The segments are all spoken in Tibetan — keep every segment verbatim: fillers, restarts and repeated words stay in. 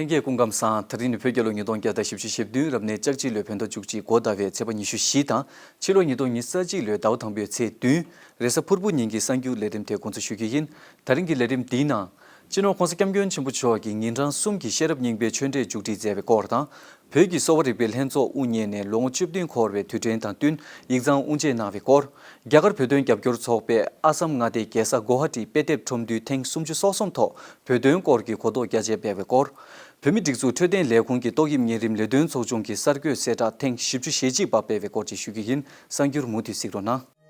ལྷན་རྒྱས་སྐུ་ཁམས་བཟང་། ད་རིང་ནི་བོད་རྒྱལ་ལོ་ཉིས་སྟོང་བརྒྱ་དང་བཞི་བཅུ་ཞེ་བདུན་རབ་གནས་ལྕགས་བྱི་ལོའི་བོད་ཟླ་བཅུ་གཅིག་འགོ་ཟླ་བའི་ཚེས་པ་ཉི་ཤུ་བཞི་དང་ཕྱི་ལོ་ཉིས་སྟོང་ཉི་ཤུ་རྩ་གཅིག་ལོའི་ཟླ་བ་དང་པོའི་ཚེས་བདུན། རེས་གཟའ་ཕུར་བུ་ཉིན་གྱི་གསར་འགྱུར་ལས་རིམ་དེ་འགོ་འཛུགས་ཞུ་རྒྱུ་ཡིན། ད་རིང་གི་ལས་རིམ་འདིའི་ནང་། སྤྱི་ནོར་༸གོང་ས་༸སྐྱབས་མགོན་ཆེན་པོ་མཆོག་གིས་ཉིན་གྲངས་གསུམ་གྱི་ཤེས་རབ་སྙིང་པོའི་ཆོས་འབྲེལ་མཇུག་སྒྲིལ་མཛད་པའི་སྐོར་དང་། བོད་ཀྱི་གསོ་བ་རིག་པའི་ལྷན་ཚོགས་དབུ་བརྙེས་ནས་ལོ་ངོ་བཅུ་བདུན་འཁོར་བའི་དུས་དྲན་དང་བསྟུན་ཡིག་ཚང་དབུ་འབྱེད་གནང་བའི་སྐོར། རྒྱ་གར་བོད་དོན་རྒྱབ་སྐྱོར་ཚོགས་པས་ཨ་སམ་མངའ་སྡེའི་རྒྱལ་ས་གོ་ཧ་ཊིའི་དཔེ་དེབ་ཁྲོམ་འདུའི་ཐེངས་སུམ་ཅུ་སོ་གསུམ་ཐོག་བོད་དོན་སྐོར་གྱི་གོ་རྟོགས་རྒྱ་ཆེ་སྤེལ་བའི་སྐོར། བོད་མིའི་སྒྲིག་འཛུགས་འཕྲོད་བསྟེན་ལས་ཁུངས་ཀྱི་ཏོག་དབྱིབས་གཉན་རིམས་ལས་དོན་ཚོགས་ཆུང་གི་གསར་འགོད་གསལ་བསྒྲགས་ཐེངས་བཞི་བཅུ་ཞེ་གཅིག་པ་སྤེལ་བའི་སྐོར་བཅས་ཞུ་རྒྱུ་ཡིན། གསར་འགྱུར་མུ་མཐུད་གཟིགས་རོགས་གནང་།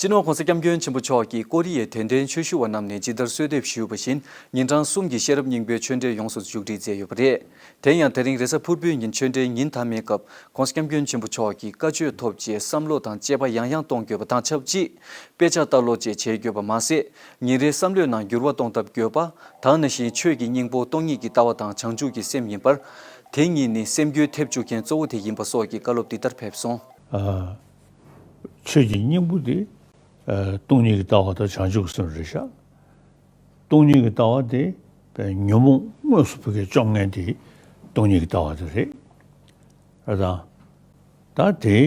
སྤྱི་ནོར་༸གོང་ས་༸སྐྱབས་མགོན་ཆེན་པོ་མཆོག་གིས་ཀོ་རི་ཡའི་དད་ལྡན་ཆོས་ཞུ་བ་རྣམས་ནས་ཇི་ལྟར་གསོལ་འདེབས་ཞུས་པ་བཞིན་ཉིན་གྲངས་གསུམ་གྱི་ཤེས་རབ་སྙིང་པོའི་ཆོས་འབྲེལ་ཡོངས་སུ་མཇུག་སྒྲིལ་མཛད་ཡོད་པ་རེད། དེ་ཡང་དེ་རིང་རེས་གཟའ་ཕུར་བུའི་ཉིན་ཆོས་འབྲེལ་ཉིན་མཐའ་མའི་སྐབས་༸གོང་ས་༸སྐྱབས་མགོན་ཆེན་པོ་མཆོག་གིས་བཀའ་ཆོས་ཐོབ་རྗེས་བསམ་བློ་དང་དཔྱད་པ་ཡང་ཡང་གཏོང་དགོས་པ་དང་ཆབས་ཅིག་དཔེ་ཆ་ལྟ་ཀློག་བཅས་བྱེད་དགོས་པ་མ་ཟད། ཉིན་རེའི་བསམ་བློའི་ནང་འགྱུར་བ་གཏོང་ཐབས་དགོས་པ། ད་ག་ནང་བཞིན་ཆོས་ཀྱི་སྙིང་པོ་སྟོང་ཉིད་ཀྱི་ལྟ་བ་དང་བྱང་ཆུབ་ཀྱི་སེམས་ཡིན་པར། དེ་གཉིས་ནི་སེམས་རྒྱུད་ཐེབས་བཅུག་མཁན་གཙོ་བོ་དེ་ཡིན་པ་སོགས་ཀྱི་བཀའ་སློབ་འདི་ལྟར་ཕེབས་སོང་། ཨ། ཆོས་ཀྱི་སྙིང་པོ་དེ་ཨ། སྟོང་ཉིད་ཀྱི་ལྟ་བ་དང་བྱང་ཆུབ་ཀྱི་སེམས་རེད་ཤག་སྟོང་ཉིད་ཀྱི་ལྟ་བ་དེ་ཉོན་མོངས་དངོས་སུ་བུ་གའི་བཅོམ་མཁན་དེ་སྟོང་ཉིད་ཀྱི་ལྟ་བ་དེ་རེད། ཨ་དང་། ད་དེ་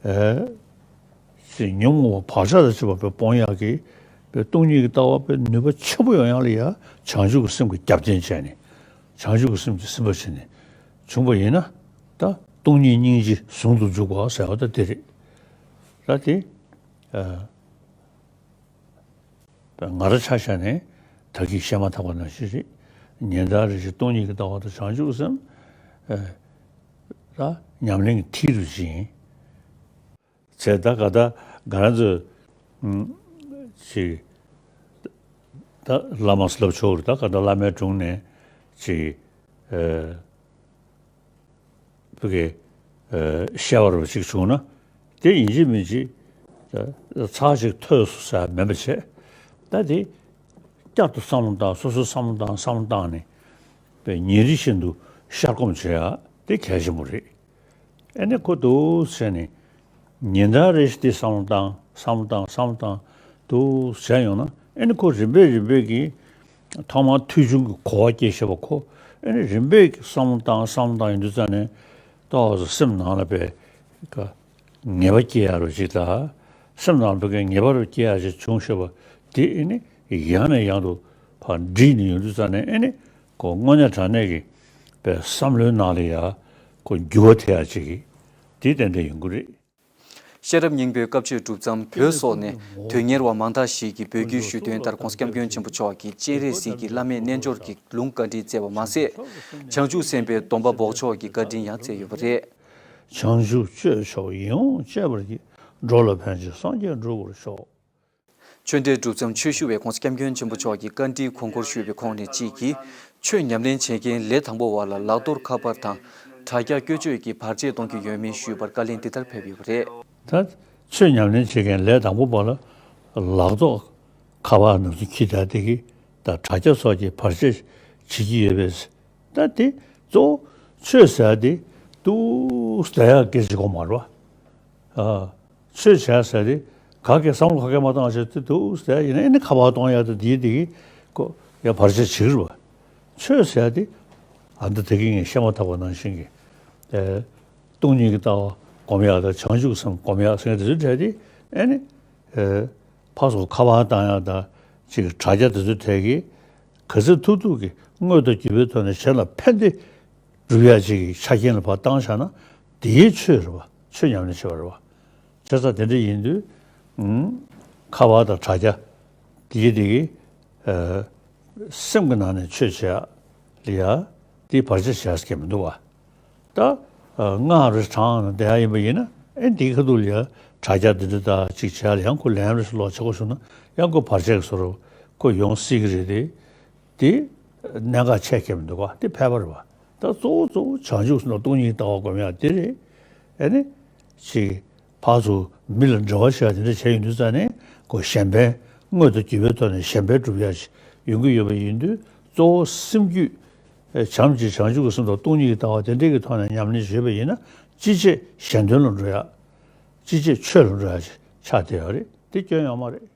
ཨ། ཅེས་ཉོན་མོངས་པ་བག་ཆགས་དང་བཅས་པ་སྤོང་ཡག་གི་སྟོང་ཉིད་ཀྱི་ལྟ་བ་ནུས་པ་ཆེན་པོ་ཡོང་ཡག་ལ་ཡང་བྱང་ཆུབ་ཀྱི་སེམས་ཀྱི་རྒྱབ་རྟེན་བྱས་ནས་བྱང་ཆུབ་ཀྱི་སེམས་ཀྱིས་ཟིན་པ་བྱས་ནས་བྱུང་བ་ཡིན་ན། ད་སྟོང་ཉིད་སྙིང་རྗེ་ཟུང་དུ་འཇུག་པ་ཟེར་བ་ད་དེ་རེད། ད་དེ་ཨ། ང་རང་ཆ་བཞག་ནས་ད་གིན་བཤད་མ་ཐག་པ་ནང་བཞིན་རེད། ཉན་ཐོས་རེ་ཞིག་སྟོང་ཉིད་ཀྱི་ལྟ་བ་དང་བྱང་ཆུབ་སེམས། ཨ། ད་ཉམས་ལེན་གྱི་མཐིལ་རུ་ཕྱིན། བྱས་ད་ག་ད་ང་རང་ཚོ་ཅིག་ད་བླ་མ་ལབ་ཆོག་རེད། ད་ག་ད་བླ་མའི་དྲུང་ནས་ཅིག་ཨ། བུ་གའི་ཨ། བཤད་པ་རུ་ཅིག་བྱུང་ན་དེ་ཡིན་གཅིག་མིན་གཅིག་ད་ཚར་ཅིག་ཐོས་སོ་ཟེར་མིན་པ་བྱས། ད་དེ་བསྐྱར་དུ་བསམ་བློ་བཏང་། སོ་སོས་བསམ་བློ་བཏང་བསམ་བློ་བཏང་ནས་པའི་ཉིན་རེ་བཞིན་དུ་བཤར་སྒོམ་བྱེད་ཡ་དེ་གལ་ཆེན་པོ་རེད། ཨ་ནི་ཁོ་འདུག་ཟེར་ནས་ཉིན་ལྟར་རེ་བཞིན་དེ་བསམ་བློ་བཏང་བསམ་བློ་བཏང་བསམ་བློ་བཏང་འདུག་ཟེར་ཡོང་ན། ཨ་ནི་ཁོ་རིམ་པས་རིམ་པས་ཀྱིས་ཐོག་མར་ཐོས་བྱུང་གི་གོ་བ་སྐྱེ་ཤེས་པ་ཁོ། ཨ་ནི་རིམ་པས་ཀྱིས་བསམ་བློ་བཏང་བསམ་བློ་བཏང་ཡོང་དུས་ཙ་ནས་ཏོག་ཙམ་སེམས་ནང་ལ་པའི་ཀ་ངེས་པ་སྐྱེ་ཡ་རུ་ཅིག་དང་། སེམས་ནང་ལ་པའི་ཀ་ངེས་པ་རུ་སྐྱེ་ཡ་ཅིག་བྱུང་ཤེས་པ་དེ་ཨ་ནི་ཡང་ནས་ཡང་དུ་ཕར་འདྲིས་ནས་ཡོང་དུས་ཙ་ནས་ཨ་ནི་ཁོ་དངོས་གནས་དྲང་གནས་ཀྱི་པའི་བསམ་བློའི་ནང་ལ་ཡ་ཁོ་འགྱུར་བ་ཐེབས་ཡ་ཅིག་གི་དེ་ཏན་ཏན་ཡོང་གི་རེད། ཤེས་རབ་སྙིང་པོའི་བཀའ་ཆོས་སྒྲུབ་མཚམས་བོད་སོགས་ནས་དོན་གཉེར་བ་མང་དག་ཞིག་གིས་འབོད་སྐུལ་ཞུས་དོན་ལྟར་༸གོང་ས་༸སྐྱབས་མགོན་ཆེན་པོ་མཆོག་གིས་སྤྱན་རས་གཟིགས་ཀྱི་བླ་མེད་རྣལ་འབྱོར་གྱི་ལུང་བཀའ་འདྲི་སྩལ་བ་མ་ཟད། བྱང་ཆུབ་སེམས་དཔའི་སྡོམ་པ་འབོགས་ཆོག་གི་བཀའ་དྲིན་ཡང་སྩལ་ཡོད་པ་རེད། བྱང་ཆུབ་སྤྱོད་མཆོག་ཡིད་འོང་སྤྱད་པར་བགྱི། འགྲོ་ལ་ཕན་ཕྱིར་སངས་རྒྱས་འགྲུབ་པར་ཤོག་ཆོས་འབྲེལ་སྒྲུབ་མཚམས་ཆོས་ཞུ་བས་༸གོང་ས་༸སྐྱབས་མགོན་ཆེན་པོ་མཆོག་གི་བཀའ་དྲིན་དགོངས་སྐོར་ཞུས་པའི་ཁོངས་ནས་གཅིག་གིས། ཆོས་ཉམས་ལེན་བྱེད་མཁན་ལས་དང་པོ་བ་ལ་ལག་རྡོར་ཁ་པར་དང་དྲ་རྒྱ་བཀོལ་སྤྱོད་ཀྱི་བར་ཆད་གཏོང་རྒྱུ་ཡོད་མེད་ཞུས་པར་བཀའ་ལན་འདི་ལྟར་ཕེབས་ཡོད་པ་རེད། ད་ཆོས་ཉམས་ལེན་བྱེད་མཁན་ལས་དང་པོ་བ་ལ་ལག་རྡོར་ཁ་པར་ནང་དུ་འཁྱེར་བསྡད་དེ་གི་ད་དྲ་རྒྱ་སོགས་ཀྱི་བར་ཆད་བྱེད་ཀྱི་ཡོད་པས། ད་དེ་གཙོ་བོ་ཆོས་ཟེར་དེ་ཏུ་ཟེར་ཡག་སྐད་ཅིག་གོ་མ་རེད་བ། ཨ། ཆོས་བྱས་ཟེར་དེ་ག་གེ་བསམ་བློ་ག་གེ་མ་བཏང་བྱས་དེ་ཏུ་ཟེར་ཡིན་ན་ཨེ་ནི་ཁ་པར་གཏོང་ཡག་དེ་དེའི་དེ་གི་ཀོ་ཡ་བར་ཆད་བྱེད་ཀྱི་རེད་བ། ཆོས་ཟེར་དེ་ཨ་འདི་དེ་གི་ངས་བཤད་མ་ཐག་པ་ནང་བཞིན་གི་ཨེ། སྟོང་ཉིད་ཀྱི་ལྟ་བ་སྒོམ་ཡག་དང་བྱང་ཆུབ་སེམས་སྒོམ་ཡག་ཟེར་དེ་ཚོའི་གྲས་དེ་ཨེ་ནི། ཨེ། ཕར་ཚུར་ཁ་པར་བཏང་ཡག་དང་ཅིག་དྲ་རྒྱ་དེ་ཚོའི་གྲས་ཀྱིས་ག་ཚོད་ཐུབ་ཐུབ་ཀྱིས་དངོས་དང་བརྒྱུད་པའི་ཐོག་ནས་གཞན་ལ་ཕན་བདེ་སྒྲུབ་ཡག་ཅིག་གི་ཆ་རྐྱེན་ལ་ཕར་བཏང་བཞག་ན་དེའི་ཆོས་རེད་བ། ཆོས་ཉམས་ལེན་བྱེད་པ་རེད་བ། བྱས་ཙང་དེ་འདྲ་ཡིན་དུས། ཨུམ། ཁ་པར་དང་དྲ་རྒྱ་དེའི་དེ་གིས། ཨ། སེམས་ཀྱི་ནང་ནས་ཆོས་བྱེད་ཡག་ལ་ཡ་དེའི་བར་ཆད་བྱེད་ཡག་ཟེར་མཁན་མི་འདུག་བ། ད་སྔགས་རེ་བགྲངས་ནས་བསྡད་ཡག་ཡིན་པ་ཡིན་ན་ཨེ་འདིའི་ཁ་ཐུག་ལ་ཡ་དྲ་རྒྱ་འདི་འདྲ་དང་ཅིག་བྱས་ལ་ཡང་ཁོ་ལན་རེ་ཞིག་ལོག་བྱེད་དགོས་བྱུང་ན་ཡང་ཁོ་བར་ཆད་ཀྱི་བཟོ་འདྲ་ཁོ་ཡོང་སྲིད་ཀྱི་རེད་དེ། དེ་གནད་འགག་ཆེ་གི་མི་འདུག་ག་དེ་ཕལ་པ་རེད་བ། ད་གཙོ་བོ་གཙོ་བོ་བྱང་ཆུབ་སེམས་དང་སྟོང་ཉིད་ལྟ་བ་སྒོམ་ཡག་དེ་རེད། ཨེ་ནི། ཅིག་ཕར་ཚུར་མི་ལ་འབྲེལ་བ་བྱེད་ཡག་དེ་འདྲ་བྱས་ཡོང་དུས་ཙ་ནས་ཁོ་གཞན་ཕན་དངོས་དང་བརྒྱུད་པའི་ཐོག་ནས་གཞན་ཕན་སྒྲུབ་ཡག་ཅིག་ ཡོང་གི་ཡོད་པ་ཡིན་དུས། གཙོ་བོ་སེམས་རྒྱུད། ཨེ། བྱམས་ཀྱི་བྱང་ཆུབ་ཀྱི་སེམས་དང་སྟོང་ཉིད་ཀྱི་ལྟ་བ་དེ་འདྲས་ཀྱི་ཐོག་ནས་ཉམས་ལེན་བྱེད་པ་ཡིན་ན། ཅི་བྱེད་གཞན་དོན་ལ་འགྲོ་ཡ། ཅི་བྱེད་ཆོས་ལ་འགྲོ་ཡ་ཆགས་བསྡད་ཡོད་རེད། དེ་སྐྱོན་ཡོད་མ་རེད།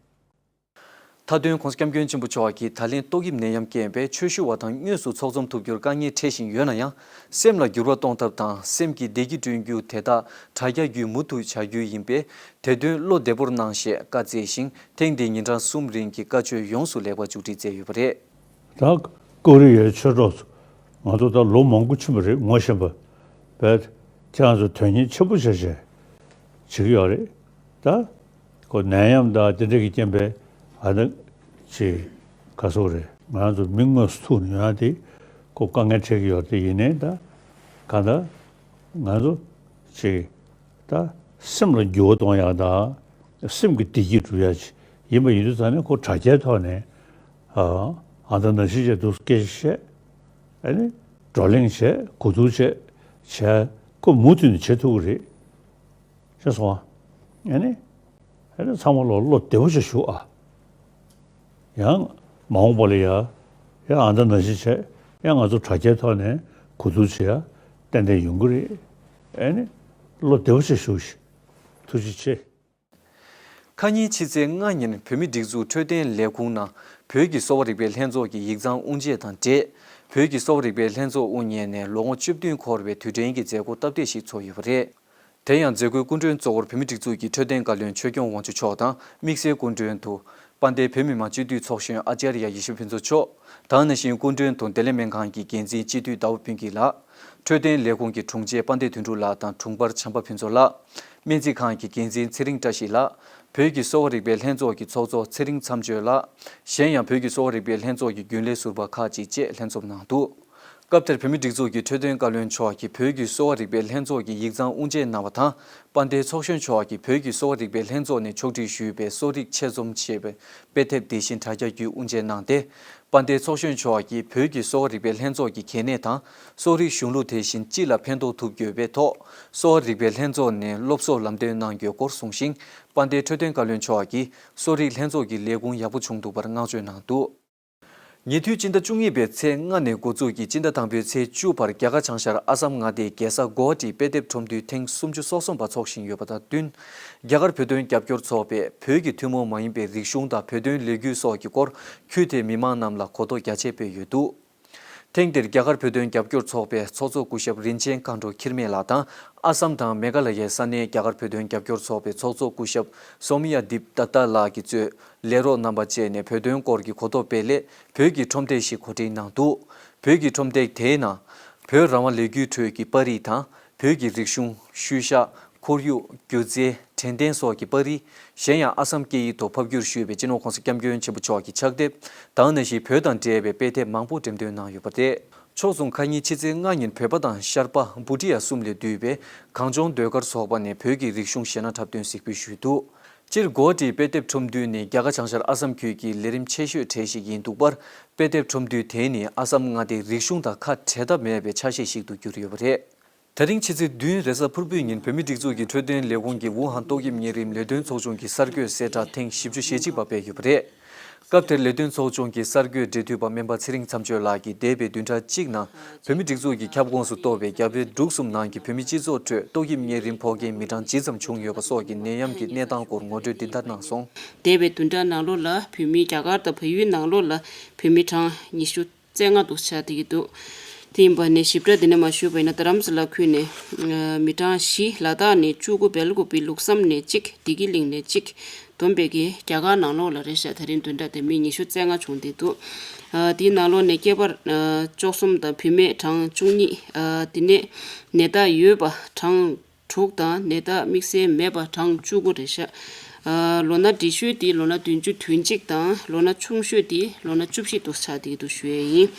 མཐའ་དོན་༸གོང་ས་༸སྐྱབས་མགོན་ཆེན་པོ་མཆོག་གིས་ད་ལན་ཏོག་དབྱིབས་ནད་ཡམས་རྐྱེན་པས་ཆོས་ཞུ་བ་དང་དངོས་སུ་ཚོགས་འཛོམས་ཐུབ་རྒྱུར་དཀའ་ངལ་འཕྲད་བཞིན་ཡོད་ན་ཡང་། སེམས་ལ་འགྱུར་བ་གཏོང་ཐབས་དང་སེམས་ཀྱི་བདེ་སྐྱིད་བསྐྲུན་རྒྱུ་དེ་དག་དྲ་རྒྱ་བརྒྱུད་མུ་མཐུད་བྱ་རྒྱུ་ཡིན་པས། དེ་དོན་བློ་བདེ་པོར་གནང་ཞེས་བཀའ་སྩལ་ཞིང་། ཐེངས་འདིའི་ཉིན་གྲངས་གསུམ་རིང་གི་བཀའ་ཆོས་ཡོངས་སུ་ལེགས་པར་མཇུག་སྒྲིལ་མཛད་ཡོད་པ་རེད། ད་ཀོ་རི་ཡའི་ཆོས་གྲོགས་ཚོ། ང་ཚོ་ད་ལོ་མང་པོ་ཕྱིན་པ་རེད། ངོ་ཤེས་པ་བས། ཁྱེད་རང་ཚོ་དོན་གཉེར་ཆེན་པོ་བྱས་བྱས་བྱེད་ཀྱི་ཡོད་རེད། ད་ཁོ་ནད་ཡམས་དང་དེ་འདྲ་གི་རྐྱེན་པས། ཨ། ད་ཅིག་ག་སོག་རེད། ང་རང་ཚོ་མི་དངོས་སུ་ཐུག་ནས་ཡོང་ཡ་དེ་ཁོ་དཀའ་ངལ་འཕྲད་ཀྱི་ཡོད་རེད། དེ་ཡིན་ནའི་ད་གང་ལྟར་ང་ཚོ་ཅིག་ད་སེམས་ལ་འགྱུར་བ་གཏོང་ཡག་དང་སེམས་ཀྱི་བདེ་སྐྱིད་སྒྲུབ་ཡག་ཅིག་ཡིན་པ་ཡིན་དུས་ཙང་ནས། ཁོ་དྲ་རྒྱའི་ཐོག་ནས། ཨ། ཨ། ད་ནང་བཞིན་བྱས་འདུག་སྐད་ཆ་བཤད། ཨ་ནི་བགྲོ་གླེང་བྱས། གོ་བསྡུར་བྱས། བྱས། ཁོ་མུ་མཐུད་ནས་བྱེད་ཐུབ་ཀྱི་རེད། ཤེས་སོང་ཨ། ཨ་ནི། ཨ་ནི་ཚང་མ་ལོ་བློ་བདེ་པོ་ཞིག་བཞུགས་ཨ། ཡང་མ་འོངས་པ་ལ་ཡ། ཡང་ཨ་ད་ནང་བཞིན་བྱས། ཡང་ང་ཚོ་དྲ་རྒྱའི་ཐོག་ནས་གོ་བསྡུར་བྱེད་ཡ་ཏན་ཏན་ཡོང་གི་རེད། ཨ་ནི་བློ་བདེ་པོ་ཞིག་བཞུགས་ཤིག་ཐུགས་རྗེ་ཆེ། ཁ་ཉིན་ཕྱི་ཚེས་ལྔ་ཉིན་བོད་མིའི་སྒྲིག་འཛུགས་འཕྲོད་བསྟེན་ལས་ཁུངས་ནང་བོད་ཀྱི་གསོ་བ་རིག་པའི་ལྷན་ཚོགས་ཀྱི་ཡིག་ཚང་དབུ་འབྱེད་དང་འབྲེལ། བོད་ཀྱི་གསོ་བ་རིག་པའི་ལྷན་ཚོགས་དབུ་བརྙེས་ནས་ལོ་ངོ་བཅུ་བདུན་འཁོར་བའི་དུས་དྲན་གྱི་མཛད་སྒོ་སྟབས་བདེ་ཞིག་ཚོགས་ཡོད་པ་རེད། དེ་ཡང་མཛད་སྒོའི་སྐུ་མགྲོན་གཙོ་བོར་བོད་མིའི་སྒྲིག་འཛུགས་ཀྱི་འཕྲོད་བསྟེན་བཀའ་བློན་ཆོས་སྐྱོང་དབང་ཕྱུག་མཆོག་དང་། དམིགས་བསལ་སྐུ་མགྲོན་དུ་དཔལ་ལྡན་བོད་མི་མང་སྤྱི་འཐུས་ཚོགས་གཞོན་ཨ་ཙརྱ་ཡེ་ཤེས་ཕུན་ཚོགས་མཆོག་དང་། ནང་བཞིན་སྐུ་མགྲོན་དུ་བདེ་ལེགས་སྨན་ཁང་གི་འགན་འཛིན་སྤྱི་འཐུས་ཟླ་བ་ཕུན་སྐྱིད་ལགས། འཕྲོད་བསྟེན་ལས་ཁུངས་ཀྱི་དྲུང་ཆེ་དཔལ་ལྡན་དོན་གྲུབ་ལགས་དང་དྲུང་འཕར་བྱམས་པ་ཕུན་ཚོགས་ལགས། སྨན་རྩིས་ཁང་གི་འགན་འཛིན་ཚེ་རིང་བཀྲ་ཤིས་ལགས། བོད་ཀྱི་གསོ་བ་རིག་པའི་ལྷན་ཚོགས་ཀྱི་ཚོགས་གཙོ་ཚེ་རིང་མཚམས་གཅོད་ལགས། གཞན་ཡང་བོད་ཀྱི་གསོ་བ་རིག་པའི་ལྷན་ཚོགས་ཀྱི་རྒྱུན་ལས་ཟུར་པ་ཁག་ཅིག་བཅས་ལྷན་འཛོམས་གནང་འདུག་སྐབས་དེར་བོད་མིའི་སྒྲིག་འཛུགས་ཀྱི་འཕྲོད་བསྟེན་བཀའ་བློན་མཆོག་གིས་བོད་ཀྱི་གསོ་བ་རིག་པའི་ལྷན་ཚོགས་ཀྱི་ཡིག་ཚང་དབུ་འབྱེད་གནང་བ་དང་། དཔལ་ལྡན་ཚོགས་གཞོན་མཆོག་གིས་བོད་ཀྱི་གསོ་བ་རིག་པའི་ལྷན་ཚོགས་ནས་ཕྱོགས་སྒྲིག་ཞུས་པའི་གསོ་རིག་ཆེད་རྩོམ་ཞེས་པའི་དཔེ་དེབ་དེ་བཞིན་དྲ་རྒྱ་བརྒྱུད་དབུ་འབྱེད་གནང་སྟེ། དཔལ་ལྡན་ཚོགས་གཞོན་མཆོག་གིས་བོད་ཀྱི་གསོ་བ་རིག་པའི་ལྷན་ཚོགས་ཀྱི་གལ་གནད་དང་། གསོ་རིག་གཞུང་ལུགས་དེ་བཞིན་སྤྱི་ལ་ཕན་ཐོགས་ཐུབ་དགོས་པའི་ཐོག་གསོ་བ་རིག་པའི་ལྷན་ཚོགས་ནས་སློབ་གསོ་ལམ་སྟོན་གནང་རྒྱུའི་སྐོར་གསུངས་ཤིང་། དཔལ་ལྡན་འཕྲོད་བསྟེན་བཀའ་བློན་མཆོག་གིས་གསོ་རིག་ལྷན་ཚོགས་ཀྱི་ལས་ཁུངས་ཡག་པོ་བྱུང་འདུག་པར་བསྔགས་བརྗོད་གནང་འདུག་ཉེ་དུས་སྤྱི་ཟླ་བཅུ་གཉིས་པའི་ཚེས་ལྔ་ནས་འགོ་འཛུགས་ཀྱིས་སྤྱི་ཟླ་དང་པོའི་ཚེས་བཅུ་བར་རྒྱ་གར་བྱང་ཤར་ཨ་སམ་མངའ་སྡེའི་རྒྱལ་ས་གོ་ཧ་ཊིའི་དཔེ་དེབ་ཁྲོམ་འདུལ་ཐེངས་སུམ་ཅུ་སོ་གསུམ་པ་འཚོགས་བཞིན་ཡོད་པ་དང་བསྟུན། རྒྱ་གར་བོད་དོན་རྒྱབ་སྐྱོར་ཚོགས་པས་བོད་ཀྱི་ཐུན་མོང་མ་ཡིན་པའི་རིག་གཞུང་དང་བོད་དོན་ལས་འགུལ་སོགས་ཀྱི་སྐོར་ཁུལ་དེའི་མི་མང་རྣམས་ལ་གོ་རྟོགས་རྒྱ་ཆེ་སྤེལ་ཡོད་འདུག་ཐེངས་འདིར་རྒྱ་གར་བོད་དོན་རྒྱབ་སྐྱོར་ཚོགས་པའི་ཚོགས་གཙོ་སྐུ་ཞབས་རིན་ཆེན་མཁའ་འགྲོ་འཁྱིལ་མེད་ལགས་དང་། ཨ་སམ་དང་མེ་ག་ལ་ཡའི་ས་གནས་རྒྱ་གར་བོད་དོན་རྒྱབ་སྐྱོར་ཚོགས་པའི་ཚོགས་གཙོ་སྐུ་ཞབས་སོ་མི་ཡ་དིབ་ཏ་ཏ་ལགས་ཀྱིས་གཙོས་ལས་རོགས་རྣམ་པ་བཅས་ནས་བོད་དོན་སྐོར་གྱི་གོ་རྟོགས་སྤེལ་སླད་བོད་ཀྱི་ཁྲོམ་སྟེགས་ཤིག་གོ་སྒྲིག་གནང་འདུག་བོད་ཀྱི་ཁྲོམ་སྟེགས་དེའི་ནང་། བོད་རང་དབང་ལས་འགུལ་ཁྲོད་ཀྱི་པར་རིས་དང་། བོད་ཀྱི་རིག་གཞུང་། ཤུལ་བཞག་ཁོར་ཡུག་སྒྱུ་རྩལ། དྲན་རྟེན་སོགས་ཀྱི་པར་རིས། གཞན་ཡང་ཨ་སམ་སྐད་ཡིག་ཐོག་ཕབ་བསྒྱུར་ཞུས་པའི་སྤྱི་ནོར་༸གོང་ས་༸སྐྱབས་མགོན་ཆེན་པོ་མཆོག་གི་ཕྱག་དེབ་དང་། ནང་བཞིན་བོད་དང་འབྲེལ་བའི་དཔེ་དེབ་མང་པོ་འགྲེམས་སྟོན་གནང་ཡོད་པ་རེད། ཕྱོགས་མཚུངས་ཁ་ཉིན་ཕྱི་ཚེས་ལྔ་ཉིན་བོད་པ་དང་ཤར་པ་བྷུ་ཊི་ཡ་གསུམ་ལས་བསྡུས་པའི་གངས་ལྗོངས་ཟློས་གར་ཚོགས་པ་ནས་བོད་ཀྱི་རིག་གཞུང་གཞས་སྣ་འཁྲབ་སྟོན་གཟིགས་འབུལ་ཞུས་འདུག་སྤྱིར་གོ་ཧ་ཊིའི་དཔེ་དེབ་ཁྲོམ་འདུལ་ནི་རྒྱ་གར་བྱང་ཤར་ཨ་སམ་ཁུལ་གྱི་ལས་རིམ་ཆེ་ཤོས་གྲས་ཤིག་ཡིན་འདུག་པར། དཔེ་དེབ་ཁྲོམ་འདུལ་དེ་ནི་ཨ་སམ་མངའ་སྡེའི་རིག་གཞུང་དང་ཁ་བྲལ་ཐབས་མེད་པའི་ཆ་ཤས་ཤིག་ཏུ་གྱུར་ཡོད་པ་རེད། དེ་རིང་ཕྱི་ཚེས་བདུན་རེས་གཟའ་ཕུར་བུའི་ཉིན་བོད་མིའི་སྒྲིག་འཛུགས་ཀྱི་འཕྲོད་བསྟེན་ལས་ཁུངས་ཀྱི་ཝུ་ཧན་ཏོག་དབྱིབས་གཉན་རིམས་ལས་དོན་ཚོགས་ཆུང་གི་གསར་འགོད་གསལ་བསྒྲགས་ཐེངས་བཞི་བཅུ་ཞེ་གཅིག་པ་སྤེལ་ཡོད་པ་རེད། སྐབས་དེར་ལས་དོན་ཚོགས་ཆུང་གི་གསར་འགོད་འབྲེལ་མཐུད་པ་སྨན་པ་ཚེ་རིང་མཚམས་གཅོད་ལགས་ཀྱིས་འདས་པའི་བདུན་ཕྲག་གཅིག་ནང་བོད་མིའི་སྒྲིག་འཛུགས་ཀྱི་ཁྱབ་ཁོངས་སུ་གཏོགས་པའི་རྒྱ་བལ་འབྲུག་གསུམ་ནང་གི་བོད་མིའི་སྤྱི་ཚོགས་ཁྲོད་ཏོག་དབྱིབས་གཉན་རིམས་ཕོག་མཁན་མི་གྲངས་ཇི་ཙམ་བྱུང་ཡོད་པ་སོགས་ཀྱི་ནད་ཡམས་ཀྱི་གནས་སྟངས་སྐོར་ངོ་སྤྲོད་འདི་ལྟར་གནང་སོང་། འདས་པའི་བདུན་ཕྲག་ནང་ལོགས་ལ་བོད་མིའི་རྒྱ་གར་དང་བལ་ཡུལ་ནང་ལོགས་ལ་བོད་མི་གྲངས་ཉི་ཤུ་རྩ་ལྔ་འདུག་ཆགས་བསྡད་ཀྱི་འདུག་དེ་ཡིན་པ་ནས་ཞིབ་ཕྲ་འདི་ནས་མར་ཞུས་པ་ཡིན་ན། རྡ་རམ་ས་ལ་ཁུལ་ནས་མི་གྲངས་བཞི། ལ་དྭགས་ནས་བཅུ་དགུ། སྦེལ་ཀོབ་པི་ལུགས་བསམ་ནས་གཅིག་བདེ་སྐྱིད་གླིང་ནས་གཅིག་བསྡོམས་པས་ཀྱི་རྒྱ་གར་ནང་ལོགས་ལ་རེད་ཤག་དེ་རིང་བདུན་ཕྲག་དེ་མི་ཉི་ཤུ་རྩ་ལྔ་བྱུང་བསྡད་འདུག་ཨ། དེའི་ནང་ལོགས་ནས་སྐྱེས་པ་ཨ་བཅུ་གསུམ་དང་བུད་མེད་གྲངས་བཅུ་གཉིས། ཨ། དེ་ནས་ནད་རྟགས་ཡོད་པ་གྲངས་དྲུག་དང་ནད་རྟགས་དམིགས་བསལ་མེད་པ་གྲངས་བཅུ་དགུ་རེད་ཤག་ཨ། ལོ་ན་བགྲེས་ཤོས་དེ་ལོ་ན་བདུན་ཅུ་དོན་གཅིག་དང་། ལོ་ན་ཆུང་ཤོས་དེ་ལོ་ན་བཅུ་བཞི་འདུག་ཆགས་བསྡད་འདུག་ཞུ་ཡས་ཡིན།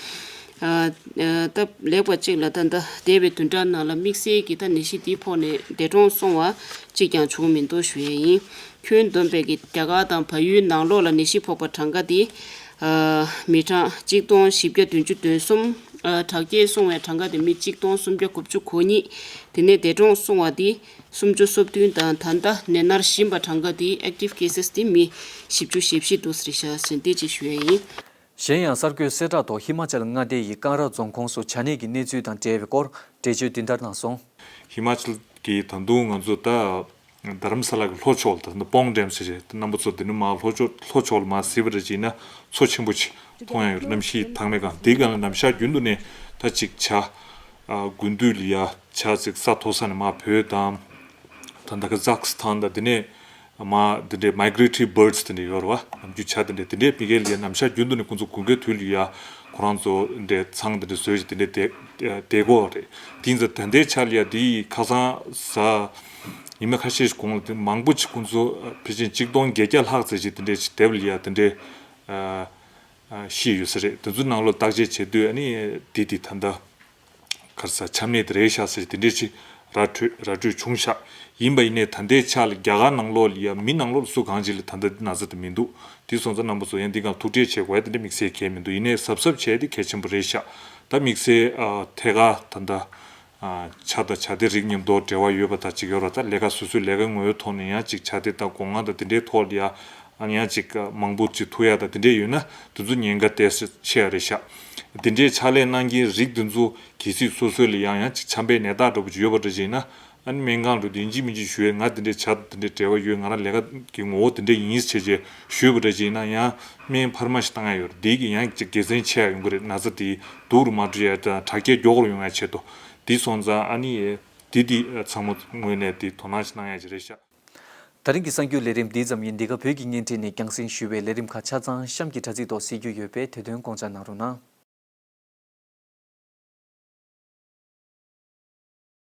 ཨ། ཨ། སྟབས་ལེགས་པ་གཅིག་ལ་ད་ལྟ་འདས་པའི་བདུན་ཕྲག་ནང་ལ་དམིགས་བསལ་གྱི་ད་ནད་གཞི་འདི་ཕོག་ནས་འདས་གྲོངས་སོང་བ་གཅིག་ཀྱང་བྱུང་མི་འདུག་ཞུ་ཡས་ཡིན། ཁྱོན་བསྡོམས་པས་ཀྱི་རྒྱ་གར་དང་བལ་ཡུལ་ནང་ལོགས་ལ་ནད་གཞི་ཕོག་པ་གྲངས་ཀ་དེ། ཨ། མི་གྲངས་གཅིག་སྟོང་བཞི་བརྒྱ་བདུན་ཅུ་དོན་གསུམ། ཨ། དྲག་སྐྱེད་སོང་བའི་གྲངས་ཀ་དེ་མི་གཅིག་སྟོང་སུམ་བརྒྱ་དགུ་བཅུ་གོ་གཉིས། དེ་ནས་འདས་གྲོངས་སོང་བ་དེ་སུམ་ཅུ་སོ་བདུན་དང་། ད་ལྟ་ནད་མནར་བཞིན་པ་གྲངས་ཀ་དེ་ཨེག་ཊིབ་ཀེ་སེས་དེ་མི་བཞི་བཅུ་ཞེ་བཞི་འདུག་ཟེར་ཤག་ཟེར་འདི་ཅིག་ཞུ་ཡས་ཡིན། གཞན་ཡང་གསར་འགོད་གསལ་བསྒྲགས་ཐོག་ཧི་མ་ཅལ་མངའ་སྡེ་ཡི་ཀང་ར་རྫོང་ཁོངས་སུ་བྱ་ནད་ཀྱི་གནས་ཚུལ་དང་འབྲེལ་བའི་སྐོར་འགྲེལ་བརྗོད་འདི་ལྟར་གནང་སོང་། ཧི་མ་ཅལ་གྱི་ད་དུང་ང་ཚོ་ད་རྡ་རམ་ས་ལ་གི་ལྷོ་ཕྱོགས་ད་ལྟ་སྤོང་ཌེམ་ཟེར་བྱས་རྣམ་པ་ཚོ་འདི་ནས་མར་ལྷོ་ཕྱོགས་ལྷོ་ཕྱོགས་ལ་མར་གཟིགས་པ་རེད་ཅེ་ན་མཚོ་ཆེན་པོ་ཅིག་མཐོང་ཡ་ཡོད་རེད། གནམ་གཤིས་ཐང་མེད་གང་དེའི་སྒང་ལ་ནམ་ཞག་རྒྱུན་དུ་ནས་ད་ཅིག་བྱ་དགུན་དུས་ལ་ཡ་བྱ་ཅིག་ས་མཐོ་ས་ནས་མར་བུད་དང་། ད་ད་ཁ་ཛག་སི་ཐན་དང་དེ་ནས་མ་དེ་འདྲའི་མའི་གྷི་རེ་ཊོ་རི་བྷར་ཌི་སི་དེ་འདྲ་ཡོད་རེད་བ། ནམ་རྒྱུན་བྱ་དེ་འདྲ་དེ་འདྲའི་ཕ་གིར་ལ་ནམ་ཞག་རྒྱུན་དུ་ནས་ཁོང་ཚོ་དགུན་ཁའི་དུས་ལ་ཡ་ཁོ་རང་ཚོ་དེ་འདྲའི་ཚང་དེ་འདྲ་བཟོས་ཤིག་དེ་འདྲའི་བསྡད་བསྡད་ཀྱི་ཡོད་རེད། དེ་ཡིན་ཙང་ད་ལྟའི་ཆར་ལ་ཡ་དེ་ཡི་ཁ་སང་གཟའ་ཉི་མ་ཁ་ཤས་ཤིག་གོང་ལ་དེ་མང་པོ་ཅིག་ཁོང་ཚོ་ཕལ་ཆེར་གཅིག་སྟོང་བརྒྱད་བརྒྱ་ལྷག་ཙམ་ཅིག་དེ་འདྲའི་ཅིག་དེབ་ལ་ཡ་དེ་འདྲའི་ཤི་ཡོད་ས་རེད། དེ་ཚོའི་ནང་ལོགས་བརྟག་དཔྱད་བྱེད་དུས་ཨ་ནི་དེ་དེ་ད་ལྟ། ག་རེ་ཟ་ཆམ་ནད་དེ་རེད་ཤག་ཟེར་དེ་འདྲས་ཅིག་ར་འཕྲོད་ར་འཕྲོད་བྱུང་ཤག་ཡིན་པ་ཡིན་ནའི་ད་ལྟའི་ཆ་ལ་རྒྱ་གར་ནང་ལོགས་ལ་ཡ་མི་ནང་ལོགས་ལ་སུ་གང་ཅིག་ལ་ད་ལྟ་འདི་ན་ཚ་དེ་མི་འདུག་དེ་སོང་ཙང་རྣམ་པ་ཚོ་ཡང་འདི་སྒང་ཐུགས་ཁྲལ་བྱེད་དགོས་ཡ་དེ་འདྲ་དམིགས་བསལ་གང་ཡང་མི་འདུག་ཡིན་ནའི་གཟབ་གཟབ་བྱས་དེ་གལ་ཆེན་པོ་རེད་ཤག་ད་དམིགས་བསལ་ཨ་ཐད་ཀར་ད་ལྟ་ཨ་བྱ་དང་བྱ་དེ་རིགས་མཉམ་དུ་འབྲེལ་བ་ཡོད་པ་དང་ཅིག་ཡོད་ར། ད་ལས་ཀ་སོ་སོའི་ལས་ཀའི་ངོ་བོའི་ཐོག་ནས་ཡང་ཅིག་བྱ་དེ་དང་སྒོ་ང་དང་དེ་འདྲའི་ཐོག་ལ་ཡ། ཨ་ནི་ཡང་ཅིག་མང་པོ་ཅིག་ཐུག་ཡ་དང་དེ་འདྲས་ཡོད་ན་དེ་ཚོ་ཉེན་ཁ་ཏོག་ཙམ་ཆེ་ཡ་རེད་ཤག་དེ་འདྲས་ཕྱག་ལས་གནང་མཁན་རིགས་དེ་ཚོ་གལ་སྲིད་སོ་སོ་ལ་ཡང་ཡང་ཅིག་ཆམ་པའི་ནད་རྟགས་འདྲ་པོ་ཅིག་ཡོད་པ་འདྲ་ཅིག་ཡིན་ན། ཨ་ནི་སྨན་ཁང་འགྲོ་དུས་ཡིན་གཅིག་མིན་གཅིག་ཞུ་ཡས་ང་དེ་འདྲས་བྱ་དེ་འདྲས་འབྲེལ་བ་ཡོད། ང་རང་ལས་ཀ་གི་ངོ་བོ་དེ་འདྲས་ཡིན་ཟེར་བྱས་ཞུས་པ་འདྲ་ཅིག་ཡིན་ན་ཡང་སྨན་འཕར་མ་ཞིག་བཏང་ཡ་ཡོད་རེད། དེ་གི་ཡང་ཅིག་དགེ་མཚན་ཆེ་ཡ་ཡོང་གི་རེད། ན་ཚ་དེ་སྡུག་རུ་མ་འགྲོ་ཡ་དང་དྲག་སྐྱེད་མགྱོགས་རུ་ཡོང་ཡ་ཆེད་དུ། དེ་སོང་ཙང་ཨ་ནི་དེ་དེ་ཚང་མ་ངོས་ནས་དེ་དོ་སྣང་ཞིག་གནང་ཡ་ཅིག་རེད་ཤག་ད་རིང་གི་གསར་འགྱུར་ལས་རིམ་འདི་ཙམ་ཡིན། འདི་ག་བོད་ཀྱི་བརྙན་འཕྲིན་ནས་རྒྱང་སྲིང་ཞུས་པའི་ལས་རིམ་ཁག་ཆ་ཚང་གཤམ་གྱི་དྲ་ཚིགས་ཐོག་གཟིགས་རྒྱུ་ཡོད་པས་དེ་དོན་སྐོང་བྱ་གནང་རོགས་གནང་།